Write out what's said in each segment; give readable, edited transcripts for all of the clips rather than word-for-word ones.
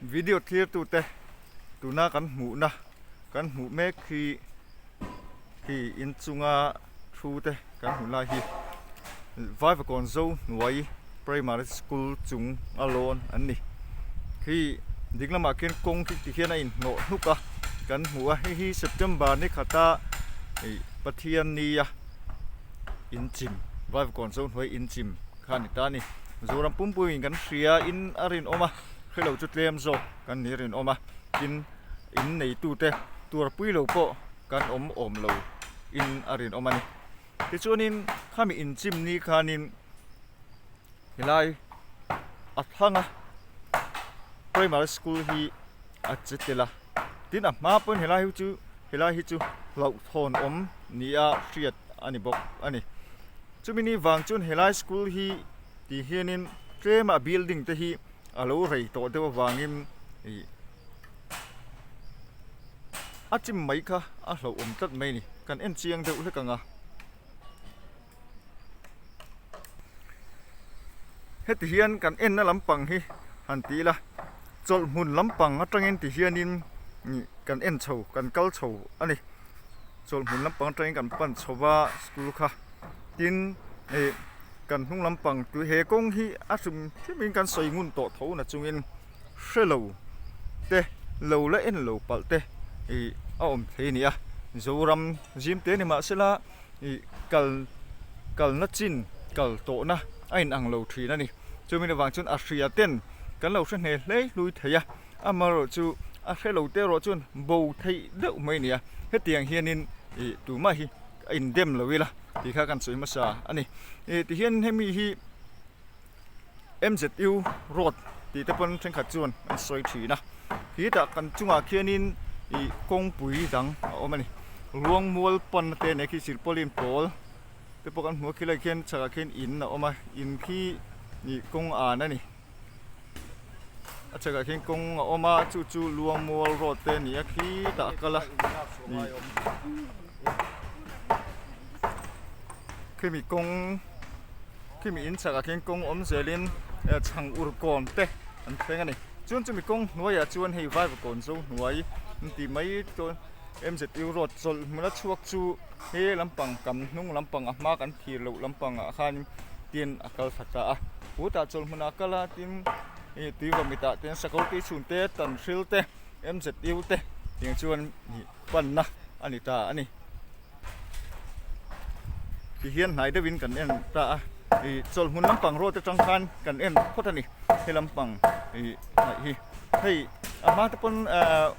Video thlirtute tuna kan hmuhna kan hmuh mek hi khi inchunga thu te kan hmuh lai hi Vaivakawn zo hnuai primary school chung a lawn an ni. Khi ding lamah khian kawng khi ti hian a inhnawh hnuk a kan hmu a hei hi September ni khata ih Pathiannia inchim Vaivakawn zo hnuai inchim kha a ni ta a ni. Zoram pumpuiin kan hria in a rinawm a hrelo chu tlem zawk kan ni rinawm a tin in neitute tuarpui lo pawh kan awm awm lo in a rinawm a ni. Tichuanin khami inchim ni khanin helai a thlang a primary school hi a che tel a tin a hma pawn helai hi chu helai hi chu hlauhthawn awm nia hriat a ni bawk a ni. Chumi ni vang chuan helai school hi tih hianin tlema building te hi a lo rei tawh deuh avangin ih a chim mai kha a hlauhawm tlat mai a ni kan en chiang deuh hlek ang a. Heti hian kan enna lampang hi han ti ila chawlh hmun lampang atangin ti hianin ih kan en chho kan kal chho a ni. Chawlh hmun lampang atangin kan pan chho va school kha tin ih kan hnung lampang tui he kawng hi a hrim hrimin kan sawi ngun tawh tho na chungin hre lo te lo la en lo palh te ih a awm thei a ni a Zoram zim te ni mahsela ih kal kalna chin kal tawhna a inang lo thin a ni chumi avang chuan a hria ten kan lo hre hne hlei hlui thei a. Amaherawhchu a hre lo te erawh chuan bo theih deuh mai a ni a, hetiang hianin ih tumah hi a indem lo ila tih kha kan sawi hmasa a ni. Ih tihian hemi hi M_Z_U road tih te pawn thenkhat chuan an sawi thin a, khitah kan chungah khianin ih kawngpui dang a awm a ni. Ruangmual panna te nen khi silpauline pawl te pawh kan hmu a, khilaiah khian chhakah khian in a awm a, in khi ih kawng an a ni. A chhekah khian kawng a awm a chu chu Luangmual road te a ni a khitah a kal a ih khimi kawng khimi in chhakah khian kawng awm zelin chhang ur kawn te an thleng a ni chuan chumi kawng hnuaiah chuan hei Vaivakawn zo hnuai an tih mai chuan M_Z_U road chawlh hmun a chhuak chu he lampang kan hnung lampang a hma kan thlir loh lampangah khanin tin a kal thla ta a. Putah chawlh hmunah kal a tin ih tui vawmit ah te sakawr tui chhun te tan hril te M_Z_U te tiang chuan ih panna a ni ta a ni. Tihian hnai deuhin kan en ta a ih chawlh hmun lampang road atang khan kan en phawt a ni he lampang ih hnaih hi hei a hma te pawn ahh.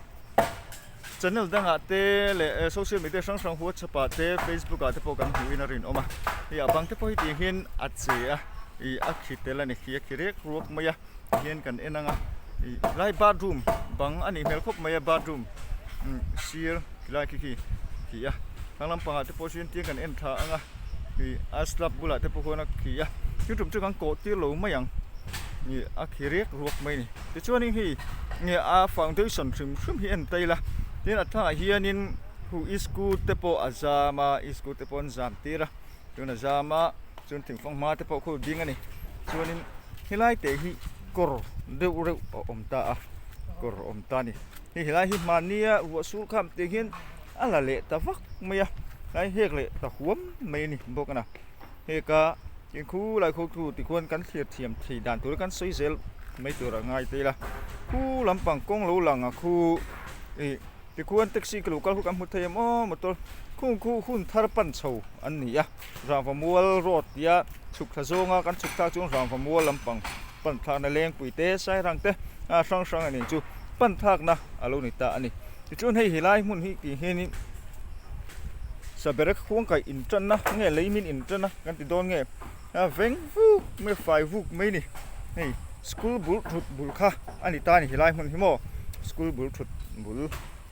Channel dangah te leh social media hrang hrang whatsapp ah te facebook ah te pawh kan hmuhin a rinawm a hei a bang te pawh hi tih hian a che a ih a khi tel a ni khi a khi rek ruak mai a tihian kan en ang a ih lai bathroom bang a nih hmel khawp mai a bathroom sir tilai khi khi khi a thlang lampangah te pawh sawn tiang kan en tha ang a ih a slab bulah te pawh khuan a khi a thil tum chu kan kawh tir lo mai ang ih a khi rek ruak mai a ni. Tichuanin hei nge a foundation hrim hrim hi en ta ila tin a thlangah hianin hu iskut te pawh a zam a iskut te pawh an zam tir a chuan a zam a chuan thingfang hma te pawh khu ding a ni chuanin helai te hi kawr deuh reuh a awm ta a kawr a awm ta a ni hei helai hi hmania ruah sur kham tih hian a la leh ta vak mai a tlai hek leh ta huam mai a ni bawk a na. Heka in khu lai khaw thu tikhuan kan thlir thiam thei dan tur kan sawi zel mai tur a ngai ta ila khu lampang kawng lo lang a khu ih tikhuan taxi ka lo kal khu kan hmu thei em aw motor khung khu hun thar pan chho an ni a rangva mual road tia chhuk thla zawnga kan chhuk thlak chuan rangva mual lampang pan thlakna lengpui te sairang te a hrang hrang a nih chu pan thlakna a lo ni ta a ni tichuan hei helai hmun hi tih hianin. Saberek khuangkaih intanna nge leimin intanna kan ti dawn nge a veng vuk mai fai vuk mai a ni hei school bul thut bul kha a ni ta a ni helai hmun hi maw school bul thut bul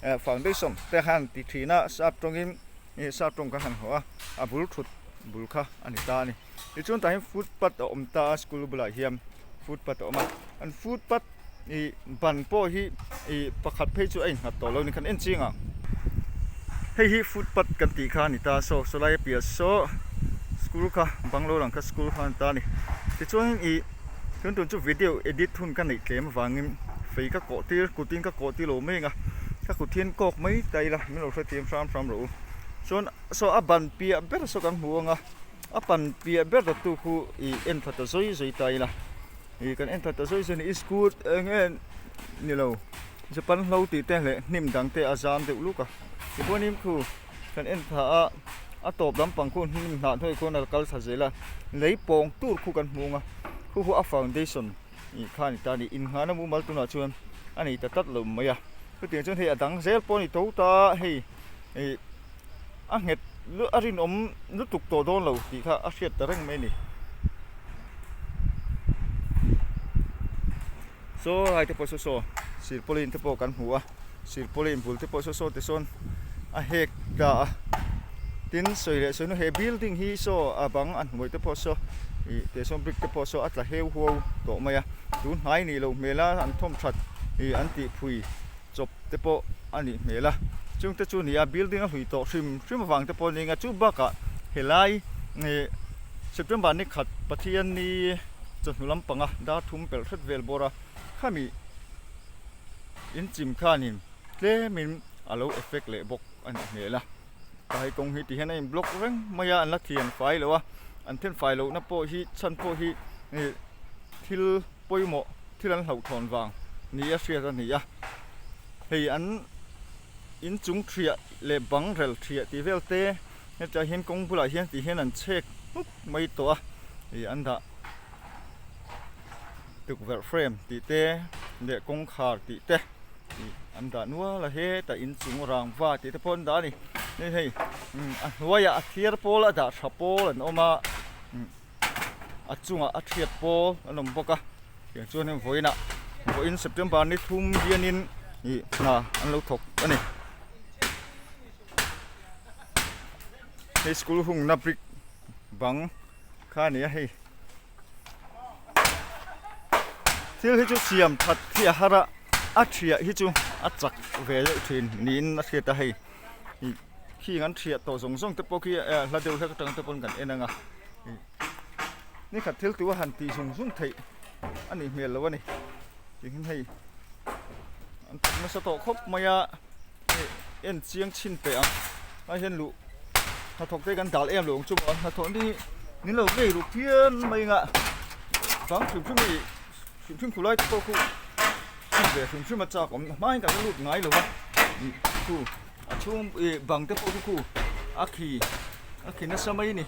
eh foundation te khan ti thin a sap tawngin ih sap tawng kha han hawh a a bul thut bul kha a ni ta a ni tichuan tah hian footpath a awm ta a school bulah hian footpath a awm a an footpath Ih ban pawh hi ih pakhat phei chu a innghat tawh lo ni khan en chiang ang. Hei hi footpath kan tih kha a ni ta saw sawlai a piah saw school kha banglo lang kha school kha a ni ta a ni. Tichuan ih tun tun chu video edit hun ka neih tlem avangin Fei ka kawh tir kutin ka kawh tir lo mai ang a, ka kut hian kawk mai ta ila min lo hrethiam hram hram rawh u. Chuan saw a ban piah ber saw kan hmu ang a, a pan piah ber dawttu khu ih en tha ta zawi zawi ta ila, ih kan en tha ta zawi zawi a ni. Iskut eng nge ni lo Japan hlo tih te leh hnim dang te a zam deuh luk a, tichuanin khu kan en tha a, a tawp lampang khu hnim hnah hnuai khuan a kal thla zel a, lei pawng tur khu kan hmu ang a, khu khu a foundation. Ih kha a ni ta a ni. Innghahna mumal tunah chuan a nei ta tlat lo mai a. Chutiang chuan hei a dang zel pawh a ni tho ta hei ih a nghet a rinawm lutuk tawh dawn lo tih kha a hriat ta reng mai a ni. Saw lai te pawh saw saw silpauline te pawh kan hmu a silpauline bul te pawh saw saw tisawn a hek ta a tin sawi leh sawi nu he building hi saw a bang a hnuai te pawh saw ih teh sawn brick te pawh saw a tla heu huau tawh mai a tun hnai nih loh hmel a an thawm that ih an tih phui chawp te pawh a nih hmel a chung te chu a ni a building a hlui tawh hrim hrim avang te pawh a ni ang a chu bakah helai ih September ni khat Pathian ni chawhnu lampanga dar thum pelh hret vel bawr a khami inchim khanin tlemin a lo effect leh bawk a nih hmel a tlai kawng hi ti hian a in block reng mai a an la thian fai lo a an then fai lohna pawh hi chhan pawh hi ih thil pawimawh thil an hlauhthawn vang ni a hriat a ni a hei an inchung thiah leh bang rel thiah tih vel te hetiang hian kawng bulah hian ti hian an chhek hnup mai tawh a ih an dah. Tukverh frame tih te leh kawngkhar tih te ih an dah nual a hetah inchung rangva tih te pawh an dah a ni hei hei a hnuaiah a thiar pawl a dah tha pawl an awm a a chungah a thiat pawl an awm bawk a tiang chuan in vawiinah vawiin September ni thum hianin ih hna an lo thawk a ni hei school hungna brick bang kha a ni a hei. Thil hi chu siam that hi a har a, a thiah hi chu a chak ve deuh thin niin a hriat a hei ih khing an thiah tawh zawng zawng te pawh khi eh hla deuh hlek atang te pawn kan en ang a ih ni khat thil tu a han tih zung zung theih a nih hmel loh a ni tihian hei an thawk nasa tawh khawp mai a hei en chiang chhin teh ang ah hian luh hnathawk te kan dal em lo ang chu maw hnathawh ni ni lo ngei ruk phian mai anga bang hrim hrim hi hrim hrim khulai te pawh khu chhun ve hrim hrim a chak awm hmain kan la lut ngai lo va ih khu a chhung ih bang te pawh khu khu a khi a khi nasa mai a ni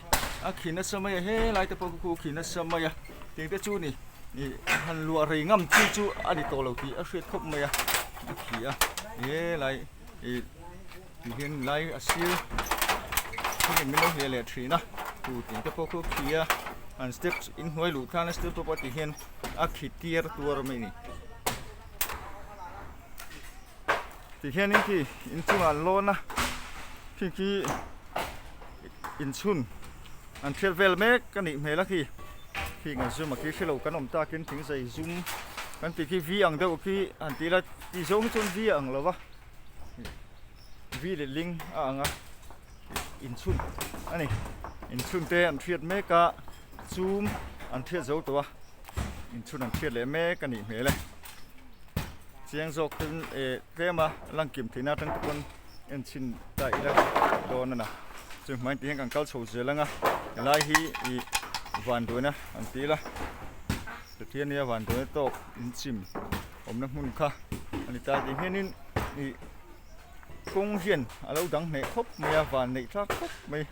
a khi nasa mai a helai te pawh khu khu a khi nasa mai a tiang te chu ni ih han luah rei ngam chi chu a ni tawh lo tih a hriat khawp mai a a khi a helai ih Ti hian lai a sir thingin min lo hliah leh thin a chu tih te pawh khu khi a an step inhnuai luh thlana step te pawh ti hian a khi tir tuar mai a ni ti hianin khi inchungah an lawn a khi khi inchhun an thiat vel mek a nih hmel a khi khi an zum a khi hrelo kan awm takin thingzai zum kan tih khi v ang deuh khi han tih ila tih zawng hi chuan v a ang lo va. Vi leh ling a ang a inchhun a ni inchhun te an hriat mek a chum an hriat zo tawh a inchhun an hriat leh mek a nih hmel e chiang zawk ten eh tlem a langkim theihna atang te pawn en chhin ta ila dawn a na chu hmai tih hian kan kal chho zel ang a helai hi ih vanduaina an ti ila Pathian nia vanduaina tawk inchim. Awmna hmun kha a ni ta tih hianin ih kawng hian a lo dang hneh khawp mai a van neih thlak khawp mai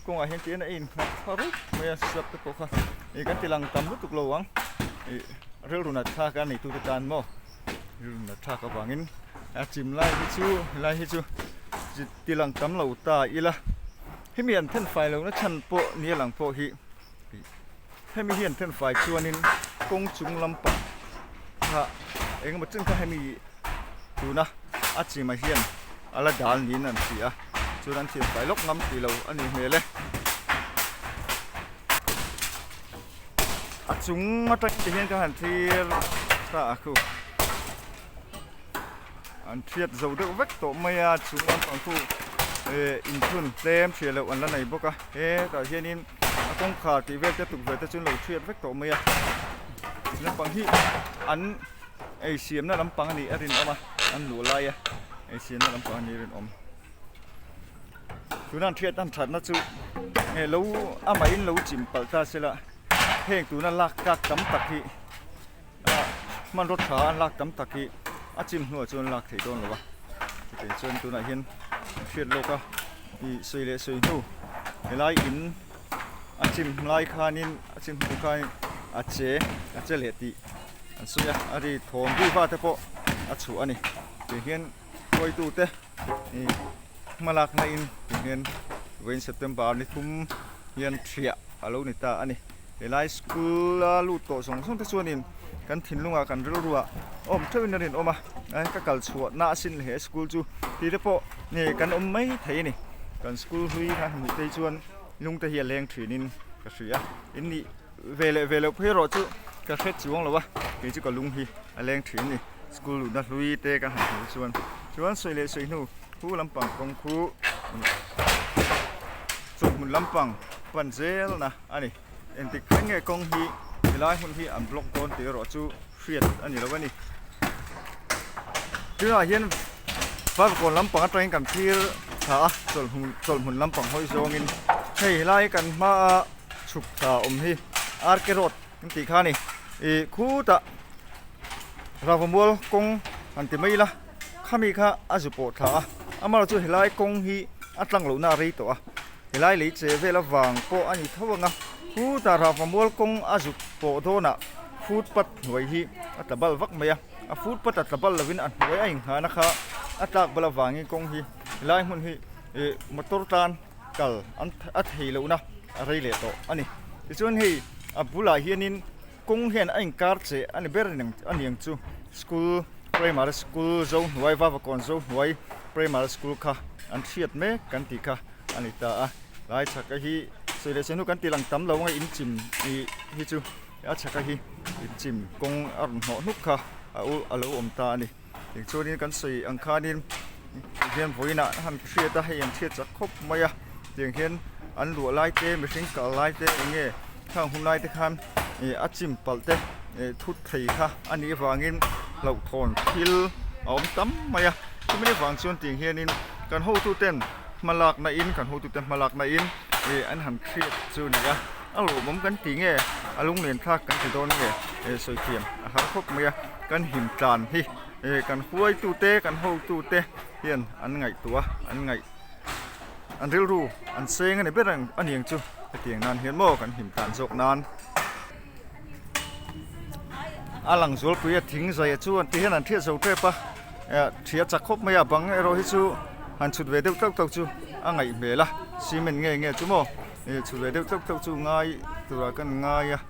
kawngah hian tihian a innghat thla rup mai a slab te pawh kha ih kan ti lang tam lutuk lo ang ih rilru nat thlak a neitute tan maw rilru nat thlak avangin a chim lai hi chu helai hi chu ti lang tam lo ta ila hemi an then fai lohna chhan pawh nia lang pawh hi. Hemi hi an then fai chuanin kawng chung lampang kha engemaw chen kha hemi tuna a chimah hian a la dal niin an hria a chuan an thian fai lawk ngam tih lo a nih hmel e. A chung atang te hian ka han thlir ta a khu an thiat zo deuh vek tawh mai a chung lampang khu eh inchhun tlem hriat loh an la nei bawk a hetah hianin. A kawngkhar tih vel te tukverh te chu an lo thiat vek tawh mai a naupang hi an Ei siamna lampang a nih a rinawm a, an luh laia ei siamna lampang a nih a rinawm. Tuna an hriat an thatna chu nge lo amahin lo chim palh ta sela heng tuna lak tlak tam tak hi ah hmanraw tha an lak tam tak hi a chim hnuah chuan lak theih dawn lo a chutiang chuan tunah hian hriat lawk a ih sawi leh sawi hnu helai in a chim lai khanin a chim hnu khanin a che a che leh tih an sawi a a ri thawm ri va te pawh a chhuah a ni tih hian hruaitute ih hmalakna in tih hian vawiin September ni thum hian thiah a lo ni ta a ni helai school a lut tawh zawng zawng te chuanin kan thinlungah kan rilruah awm theuhin a rinawm a ka kal chhuahna a sin he school chu tih te pawh nge kan awm mai thei a ni kan school hlui kha hmuh te hi chuan lung te hi a leng thinin ka hria a in nih ve leh ve loh phei erawh chu ka hre chuang lo a kei chu ka lung hi a leng thin a ni school luhna hlui te ka han hmuh chuan chuan sawi leh sawi hnu khu lampang kawng khu chawhmun lampang pan zel na a ni engtik thleng nge kawng hi helai hmun hi an block dawn tih erawh chu hriat a ni lo a ni tunah hian farkawn lampang atangin kan thlir thla a chawlhmun chawlhmun lampang hawi zawngin hei helai kan hmaa chhuk thla awm hi R K road kan tih kha a ni ih khutah ravamual kawng han ti mai ila khami kha a zu pawh thla a amaherawhchu helai kawng hi a tlang lohna a rei tawh a helai lei che vel avang pawh a ni tho ang a khutah ravamual kawng a zu pawh dawnah footpath hnuai hi a tla bal vak mai a a footpath a tla bal lovin a hnuai a inghahna kha a tlak bal avangin kawng hi helai hmun hi ih motor tan kal an a thei lohna a rei leh tawh a ni tichuan hei a bulah hianin kawng hian a inkar che a ni ber a ni ang chu school primary school Zohnuai Vavakawn Zohnuai primary school kha an hriat mek kan tih kha a ni ta a lai chhaka hi sawi leh sawi hnu kan tih lang tam lo anga inchim ih hi chu a chhaka hi inchim kawng a rawn hnawh hnuk kha a u a lo awm ta a ni. Tichuanin kan sawi ang khanin hian vawiinah han hriat a hei an hriat chak khawp mai a tiang hian an luah lai te mihring kal lai te eng nge khang hun lai te khan ih a chim palh te ih thut thei kha a nih avangin hlauhthawn thil a awm tam mai a chumi avang chuan tiang hianin kan hotu ten hma lakna in kan hotu te hma lakna in ih an han hriat chu a ni a a lawmawm kan ti nge a lunglen thlak kan ti dawn nge ih sawi thiam a har khawp mai a. Kan him tlan hi eh kan huaitute kan hotute hian an ngaihtuah a an ngaih an rilru an seng a ni ber ang a ni ang chu hetiang nan hian maw kan him tlan zawk nan a lang zualpui a thing zai a chuan ti hian an thiat zo tep a eh thia chak khawp mai a bang erawh hi chu han chhut ve deuh teuh teuh chu a ngaih hmel a cement nge nge chu maw eh chhut ve deuh teuh teuh chu ngai turah kan ngai a.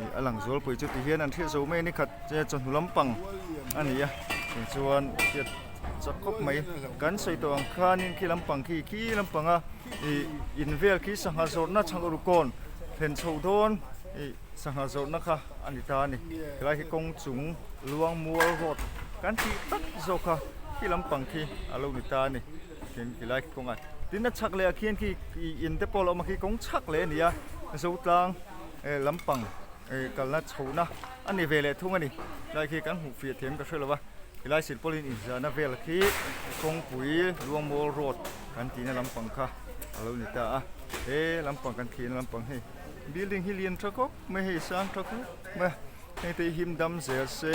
Ih a lang zualpui chu ti hian an hriat zo mai a ni khat che chawhnu lampang a ni a tichuan hriat chak khawp mai kan sawi tawh ang khanin khi lampang khi khi lampanga ih in vel khi sangha zawrhna chhang rukawn thlen chhoh dawn ih sangha zawrhna kha a ni ta a ni helai hi kawng chung luang mual road kan tih tak zawk kha khi lampang khi a lo ni ta a ni tin helai khi kawng a tin a chhak leh ah khian khi ih in te pawh a lo awm a khi kawng chhak leh a ni a zotlang. eh lampang eh kalna chhohna a ni ve leh thung a ni lai khi kan hmuh fiah thiam ka hre lo va helai silpawlin inzahna vel khi kawngpui Luangmual road kan tihna lampang kha a lo ni ta a he lampang kan thlirna lampang hei building hi lian tha khawp mai hei sang tha khawp mai a heng te hi him dam zel se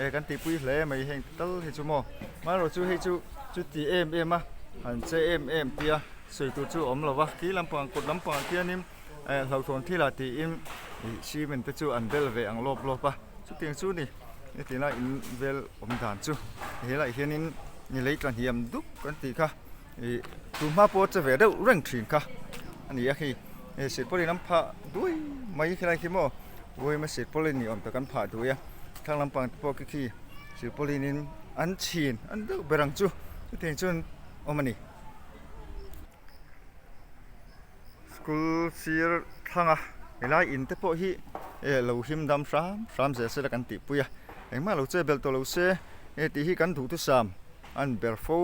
eh kan tihpui hle mai heng tal hi chu maw amaherawhchu hei chu chuti em em a han che em em tia sawi tur chu a awm lo va khi lampang kawt lampangah khianin. eh hlauhthawn thil ah tiin ih cement te chu an bel ve ang lawp lawp a chutiang chu ni hetiang lai in vel awm dan chu helaiah hianin ni lei tla hniam dup kan tih kha ih tun hma pawh che ve deuh reng thin kha a ni a hei eh silpawlin an phah duai mai helai khi maw vawiin silpawlin ni awm tak an phah duai a thlang lampang te pawh khi khi silpawlin in an chhin an deuh ber ang chu chutiang chuan awm a ni. School sir thlanga helai in te pawh hi eh lo him dam hram hram zel se la kan tihpui a engmah lo che belh tawh lo se eh tih hi kan duhthusam an ber fo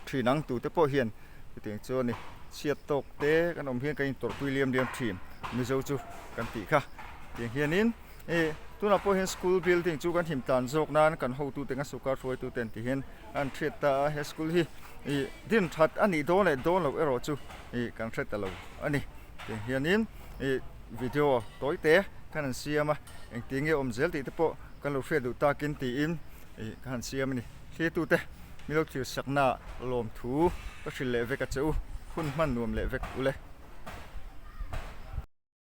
thin ang tute pawh hian chutiang chu a ni chhiat tawk te kan awm hian kan intawrhpui liam liam thin mizo chu kan tih kha tiang hianin eh. Tunah pawh hian school building chu kan him tlan zawk nan kan hotute kan sawrkar hruaitute an ti hian an hriat ta a, he school hi ih din that a nih dawn leh dawn loh erawh chu ih kan hre ta lo a ni. Tiang hianin ih video tawi te kan han siam a, engtin nge awm zel tih te pawh kan lo hriat duh takin tiin ih ka han siam a ni. Thlirtute milo thlir sakna lawmthu ka hrilh leh vek a che u, hun hman nuam leh vek ule.